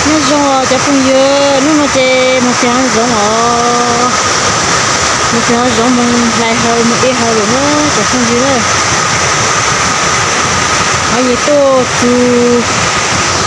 Nyob zoo cov phooj ywg, hnub no ces mus txog hav zoov os, mus txog hav zoov mus hlais haus mus de haus lawm na cov phooj ywg na. Hov nyuam tuaj txug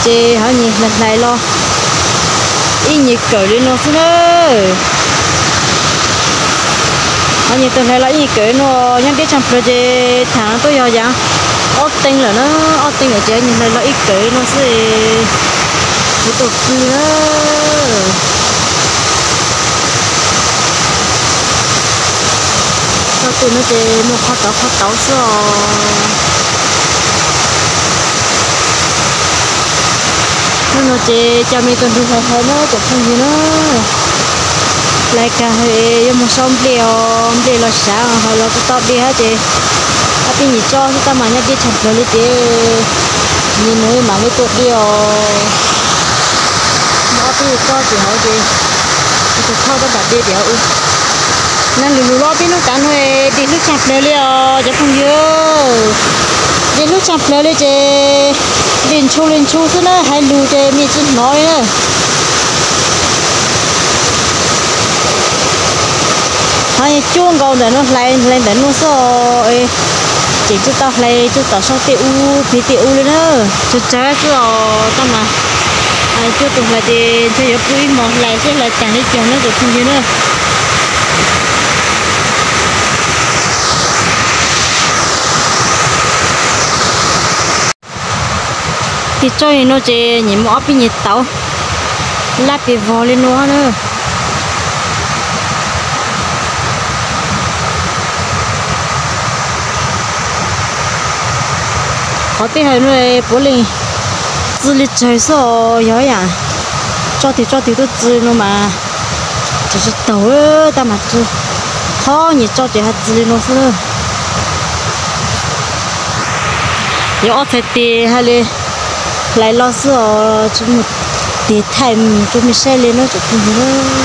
ces hov nyuam hlais hlais los ib nyuam kawm li no xwb na. Hov nyuam tuaj hlais los ib nyuam kawm li no, nyob deb tshaj plaws ces tham tuaj yog yaav ob teev lawm na, ob teev lawm ces hov nyuam hlais los ib kawm li no xwb. Kuv tuaj pw na. Txog twg no ces mus qhov tod qhov tod xwb os. Hnub no ces coj me tub ntsuag hlais haus na cov phooj ywg na. Hlais kag yuav mus sau nplej os, nplej los sav haus los tau de hab ces ob peb nyuam tso xwb tab mas nyob deb tshaj plaws li ces nyuam mus mam li tuaj de os. Muaj ob peb nyuam tso tim hauv ces kuv tus thauj tab tom de tias ua. Nag lug lug los peb hnub tav no dig hlub tshaj plaws li os cov phooj ywg. Dig hlub tshaj plaws li ces dig ntshua li ntshua xwb na, hais lus ces me tsis hnov li na. Hov cuab nkaus ntawm no hlais hlais ntawm no xwb os. Tseem tsis tau hlais tsis tau sau tej ub plig tej ub li na. Tsawg tsawg xwb os tab mas cuab tus hlais ces ntshe yuav pw ib hmos hlais seb hlais tag li cas na cov phooj ywg na. Tig tsob li no ces nyuam mus ob peb nyuam tauv lab pes vog li no na. Qhov tej hawm no puav leej txi li tsawg xwb os, yog ib yam tsob twg tsob twg tuaj txi li no mas tsis tsis taug tab mas txi, qhov nyuam tsob ces haj txi li no xwb. Yog ob txhais tes haj li hlais los xwb os, tsis muaj tes thaij mus rau mej saib li na cov phooj ywg.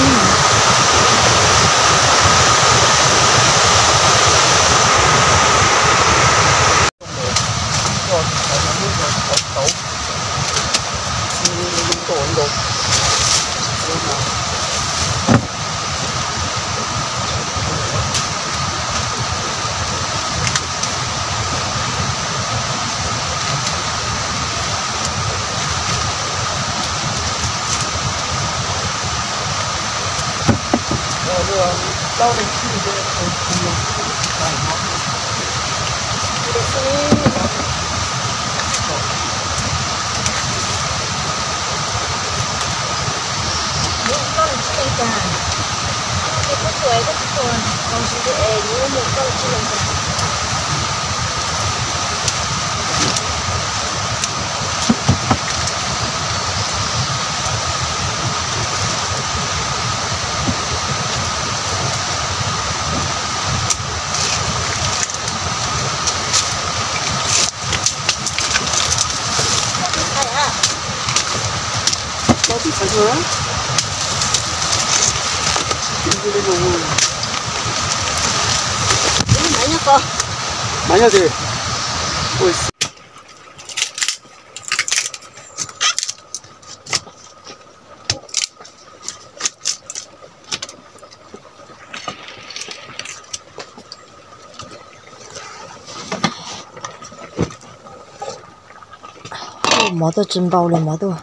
Mov tuaj tsis npau li, mov tuaj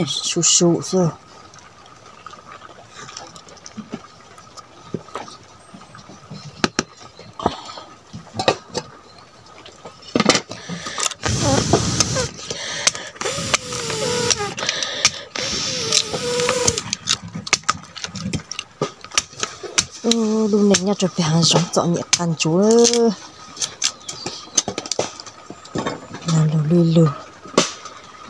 su su xwb. Lub neej nyob rau pem hav zoov txom nyem qas ntsuav. Nag lug luj lug,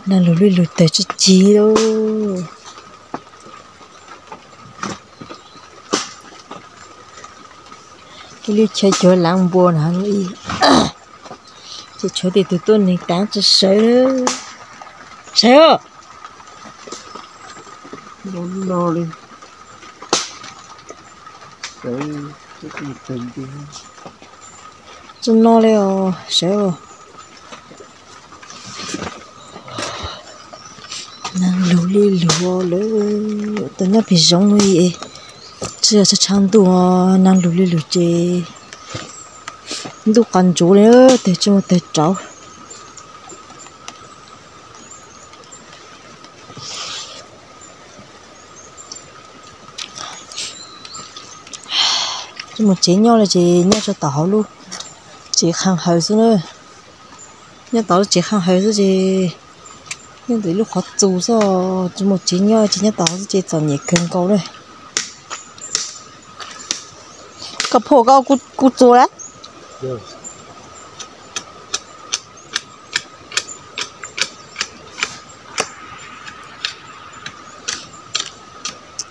nag lug luj lug tawg tsis cig lauj. Ib lub chaw cuag laav npua na, ces tshuav tej tug tuab neeg tav tsis sawv, sawv. Tsis no li os, sawv os. Neeg lug li lug lawm, tau nyob pem zoov li, tsis yog tshav ntuj, neeg lug li lug ces ntuj qas ntsuav li, teg tsis muaj teg rauv. Tsis muaj tsev nyob li ces nyob rau tom hauv lub tsev qhov hawv xwb na. Nyob tom lub tsev qhov hawv xwb ces nyob ntawm lub qhov txus xwb, tsis muaj tsev nyob ces nyob tom hauv xwb ces txom nyem kawg nkaus na. Koj phauj koj kuj txua lawm.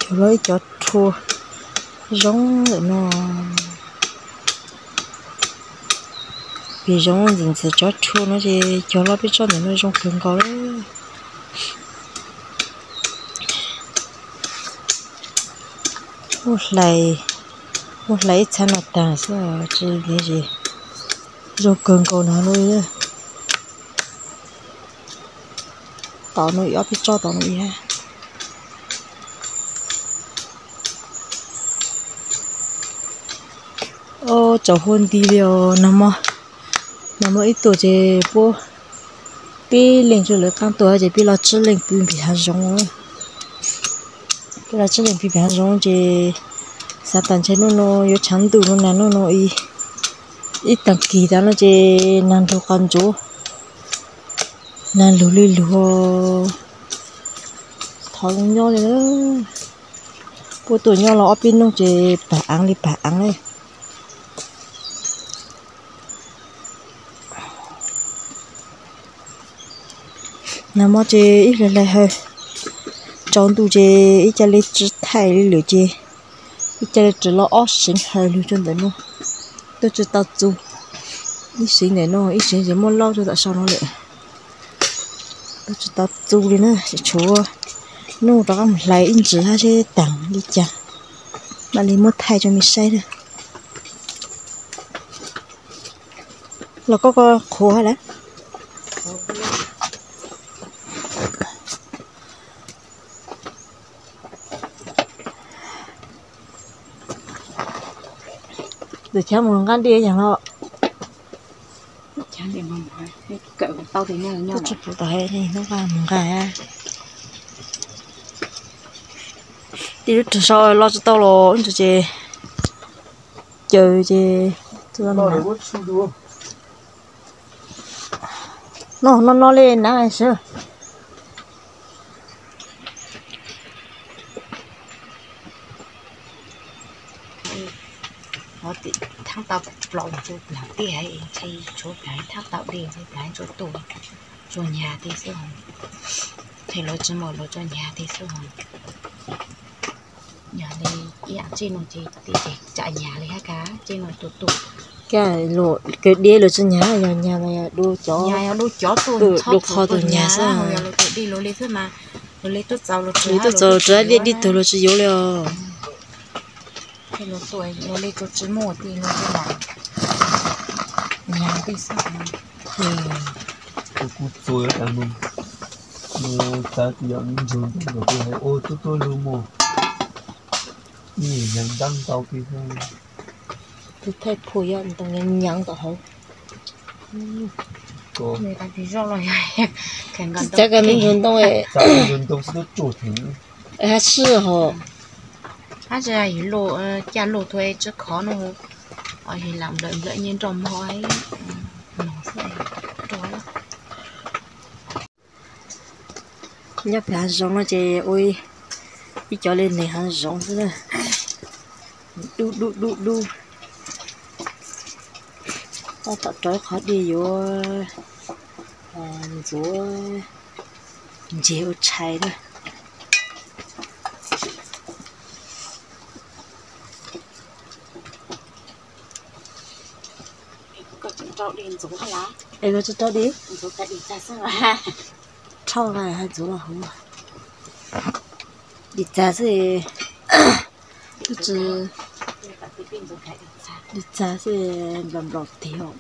Cog los ib cov rhua zoo ntawm no. Pem zoov ntxim ntxim cov rhua no ces cog los peb tsob ntawm no zoo kawg nkaus li. Muab hlais, muab hlais ib txhab no tag xwb tsis, zoo kawg nkaus no. Tom no ib ob peb tsob tom no ib. Tsaus huab nti li os. Nag hmo ib tuaj ces puab peb leeg rau lawv qaab tuaj ces peb los tsib leeg pw pem hav zoov. Peb los tsib leeg pw pem hav zoov ces xav tas ntshe hnub no yuav tshav ntuj no, nag hnub no ib taag kis tas no ces nag nrug qas ntsuav, nag lug li lug, thov zoo nyob li. Puab tuaj nyob los ob peb nub ces pag aav li pag aav li. Nag hmo ces ib hlais hlais hawm, tsaus ntuj ces ib ca li tsi thaij li lawm ces ib ca li raws los ob seev hawm lug rau ntawm no. Tuaj tsi tau txug, ib seev ntawm no ib seev ces muab laub rau tom sau no lawm. Tuaj tsi tau txug li na, tshuav nub rov qaab mus hlais ib ntsis hab seb taag li cas, mam li muab thaij rau mej saib na. Los koj, koj qhuav hab lawm. Tus chaw mus nqaj dej yog los, tsis pum tom hnub mus nqaj. Tej lub rag sau los tsis tau los ces caws ces no no li nav sawv. Thaab tau plaub tug plaag tiag, tshuav plaag thaab tau dej, plaag tsuas tuaj, tsuas nyag tej xwb. Qhia lawv tsi muaj lawv tsuas nyag tej xwb. Yog li ib yaam tsev no ces tib ces tsam nyag li hab kag, tsev no tuaj tuaj. Kag, kawg deb lawv tsi nyag, yog nyag mas yog du cov, yog du cov tuaj, du qhov tuaj nyag xwb. Yog lawv kawg deb lawv li xwb mas, lawv li tuaj txaus lawv tsi, tuaj txaus lawv tsi, dej dib tug lawv tsi yuav li os. Lawv tuaj lawv li tsuas tsi muaj tej no, nyag tej xwb. Kuv txua tas mus, xav tias ntsuag ntoo los kuv hais ua tuab tuab lug mus, ib yam ntab ntau kiag xwb. Tus thaij phuam yog ntoo nyav tom hauv. Txav kag me ntsuag ntoo, ntsuag ntoo xwb tuaj tsuag theem. Hab sij hawm hab tsi yog luj, caj luj tuaj tsi khov no, yog lam nplawm nplawm nyob nrog mog no xwb. Nyob pem hav zoov no ces ua ib cov li neeg hav zoov xwb na. Dub dub dub dub. Tab tom rau qhov dej yuav ntxuav ntses ua tshais na. Es koj tsi rau dib, rau hais ntxuav los huv, dim txag xwb. Twb tsi, dim txag xwb, nplaum nplaum tiag.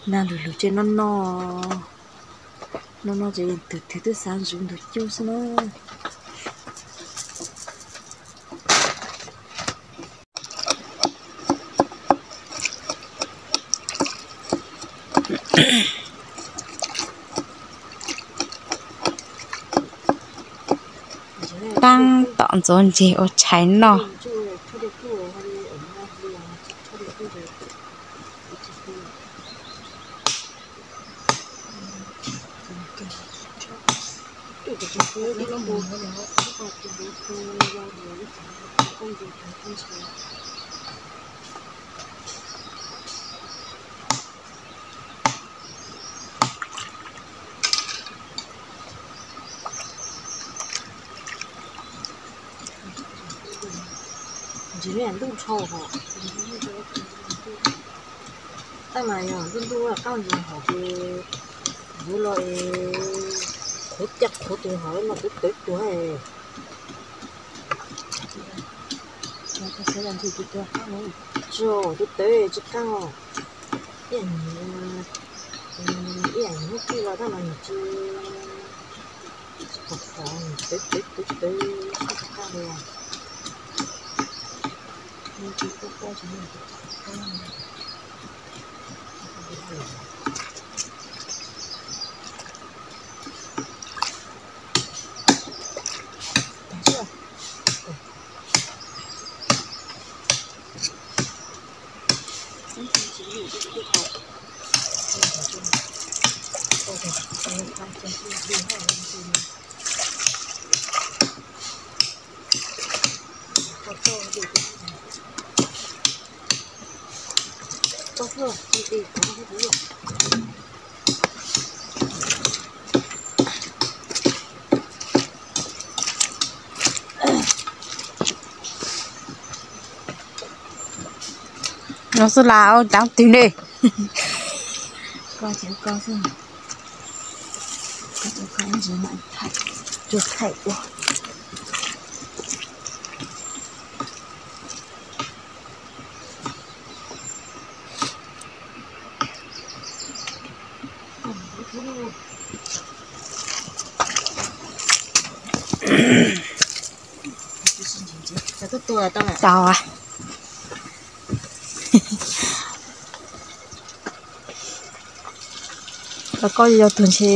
Nag lug lug ces noj noj, noj noj ces tus twg twb xav ntsuv ntug cub xwb na. Taab tom ntxuav ntseg ua tshais noj. Ntsis ntuj nrhau hos, tab mas yog ntuj ntuj qaab ntsis hos ces yuav los qhuav caj qhuav tus hos mas twb tawv tuag. Tsis, twb tawv tsis qaab os. Ib yam, ib yam nws muab tij los tab mas nws tsis, tsis pom qhov nws tawv tawv tawv tawv tsis qaab li. No xwb las ua dlaab twg ne? Koj cov koj xwb. Koj cov koj ntsis mam thaij, tsuas thaij ua. Tau. Los koj yog tug ntshe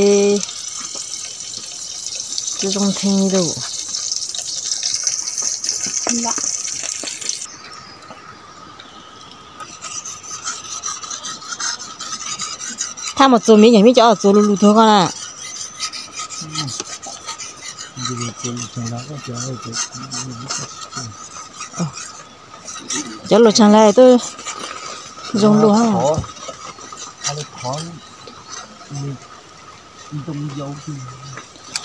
tsis zoo ntheev li. Thaaj mus txuas miv yeem mib cov txuas lug lug tuag koj na. Cov luas tsaag lawm twb zoo lug.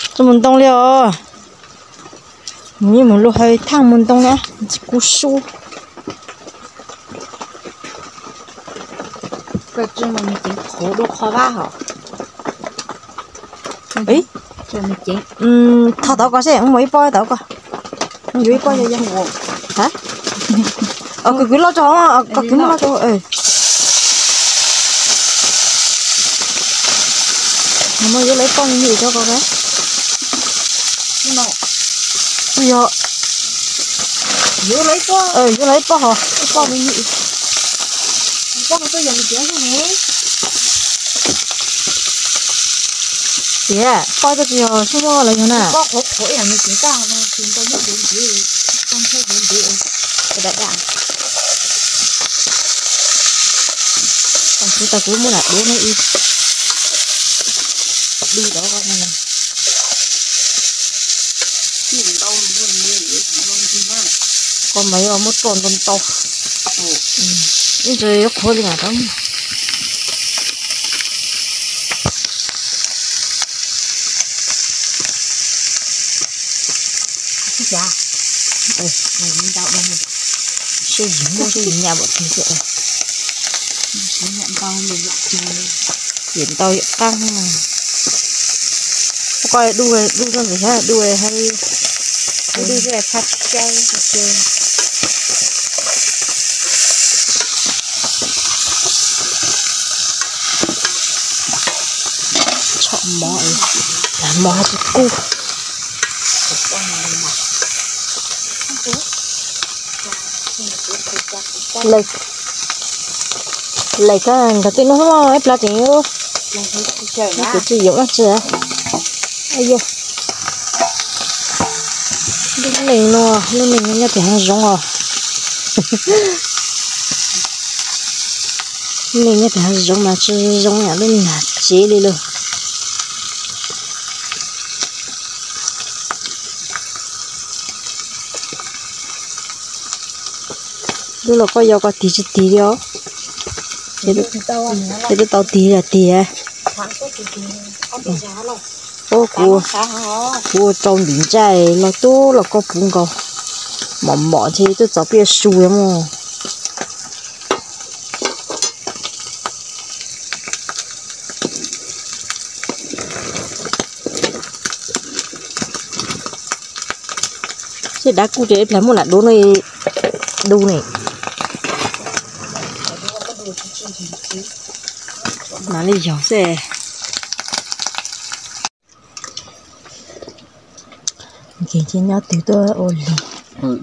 Tsis mus ntoo li os. Mus yeej mus lug hawv thaaj mus ntoo na, tsis kub sub. Koj tsi mus ceev qhuav dua qhov vab hos. Thov tau koj seb, muaj ib pob tau koj. Yuav ib pob yog yog. Ha? Koj kwv loj tso, koj kwv loj tso. Muaj yuav lawv ib pob me nyuam rau koj. Yog, yuav lawv ib pob, yuav lawv ib pob hos, ib pob me nyuam. Tias pob twb tsis yog sub muab lawv yog na. Kuv tas kuv muab lam duav no ib dub rov. Koj mas yuav muab roj ntau ntau. Ib ntsis yuav qhuav li mas rov. Seb yim muaj seb yim nyam npaum twg xwb. Yim ntau yim qaab. Koj dub dub txog ntawm thiab dub hab, dub dub xwb txhab cawb. Mov, mov tsis kub. Lawm koj nkawd twb noj ib plab tseem, kuv tsis yuav dab tsi. Yog lub neej no, lub neej nyob tim hav zoov os. Lub neej nyob tim hav zoov mas tsis zoo yam lub neej tsev li lawm. Lub lauj kaub yau koj tig tsis tig li os. Ces twb tau tig los tig. Ub, kuv ua rau ntim ntsaj los tub lauj kaub puv nkaus, mom mom ntshe twb txaus peb su mus. Seb dab kuj ces ib pliag muab lam dub no, dub ne. Mam li yog xwb. Nkees ces nyob twg tuaj ua li.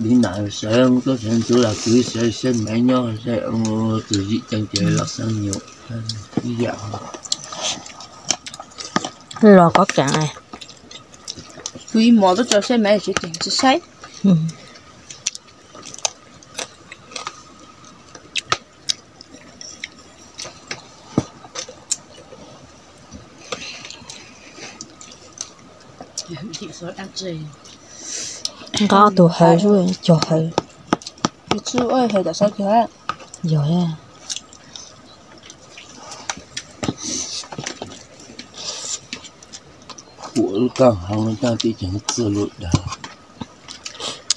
Li na sawv tuaj sawv ntxuv los kwv sawv seb maiv nyob, tus yim ceeb ces los xeeb nyuam ib yam. Los kov kev, kuv ib mos tuaj tso seb maiv tsis tsis saib. Nqa tus hawv, cog hawv. Yog.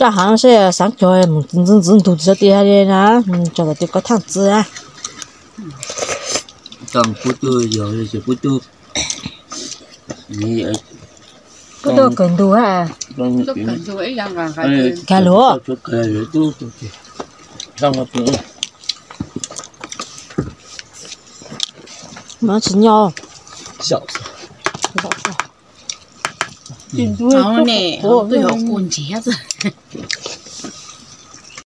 Raj heev seb xaav cog mus ntxwv ntxwv ntug txhua tiag li na, tso tom tis koj thaaj txwv. Pub tuaj kawm ntug, kag luag. Mas tsis nyob. Twb yog kuv ntsiag xwb.